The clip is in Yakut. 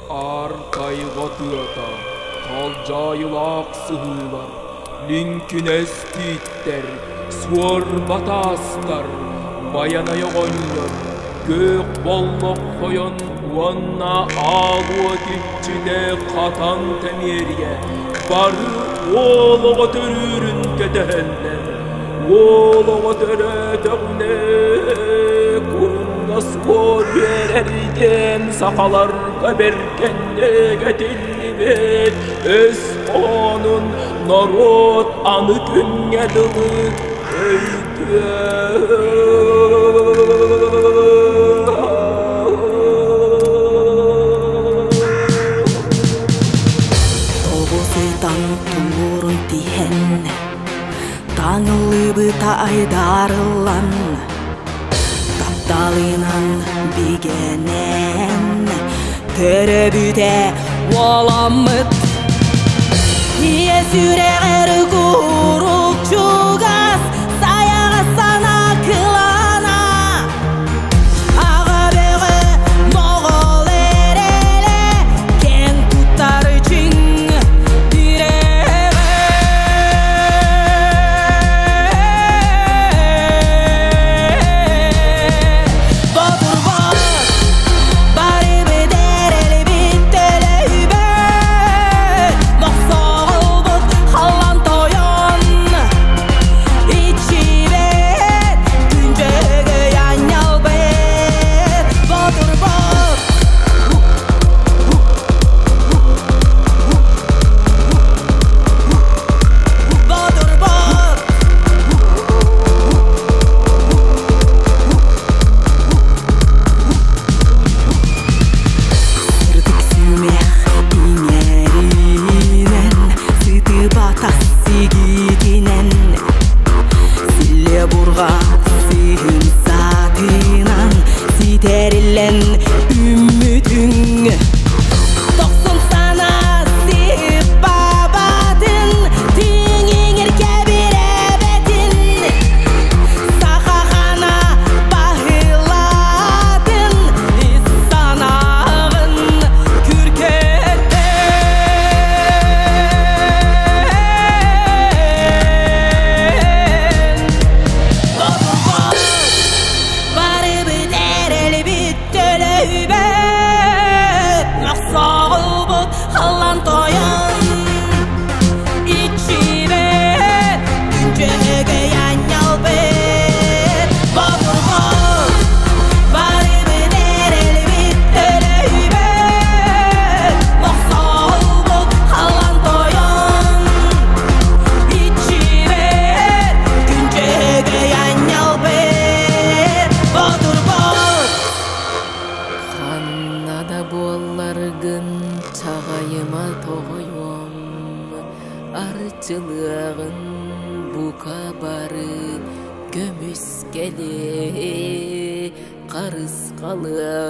Аар тайҕа тыата, халдьаайылаах сыһыылар, лиҥкинэс тииттэр, суорба таастар, Байанай оҕонньор, күөх боллох тойон уонна аал уот иччитэ Хатан Тэмиэрийэ бары уол оҕо төрүүрүн кэтэһэллэр. Уол оҕо төрөөтөҕүнэ куруннас уол үөрэр диэн сахаларга бэргэнник этиллибит өс хоһоонун норуот аны күҥҥэ дылы Тоҕус ыйтан тулуурун тиһэн, таҥыллыбыта айдарыллан, тапталынан бигэнэн, төрөбүтэ уоламмыт. Ийэ сүрэҕэр куруук чугас, сайаҕас санаа кылаана. Аҕа бөҕө моҕол эрэлэ, киэн туттар чиҥ тирэҕэ. Ботурбот Барыбыт эрэлбит төлөйбөт, мохсоҕолбут халлан тойон, иччибэт, күн дьөгөй анньалбыт, ботурбот. Ботурбот. Сырдык сүүмэх иҥэринэн, сытыбатах сигиитинэн, силлиэ бурҕа сыһын саатынан ситэриллэн үммүтүҥ. Тохсун санаа сыппабатын, тиҥиҥир кэбирэбэтин, саха хана баһылаатын, ис санааҕын күркэттэн. Ботурбот барыбыт эрэлбит төлөйбөт, мохсоҕолбут халлан тойон, иччибэт, күн дьөһөгөй анньалбыт. Ботурбот барыбыт эрэлбит төлөйбөт, мохсоҕолбут халлан тойон, иччибэт, күн дьөһөгөй анньалбыт. Ботурбот. Ханна да буолларгын чаҕайыма тоҕойуом, арчылыаҕын бука бары көмүскэлиэ, харысхалыа.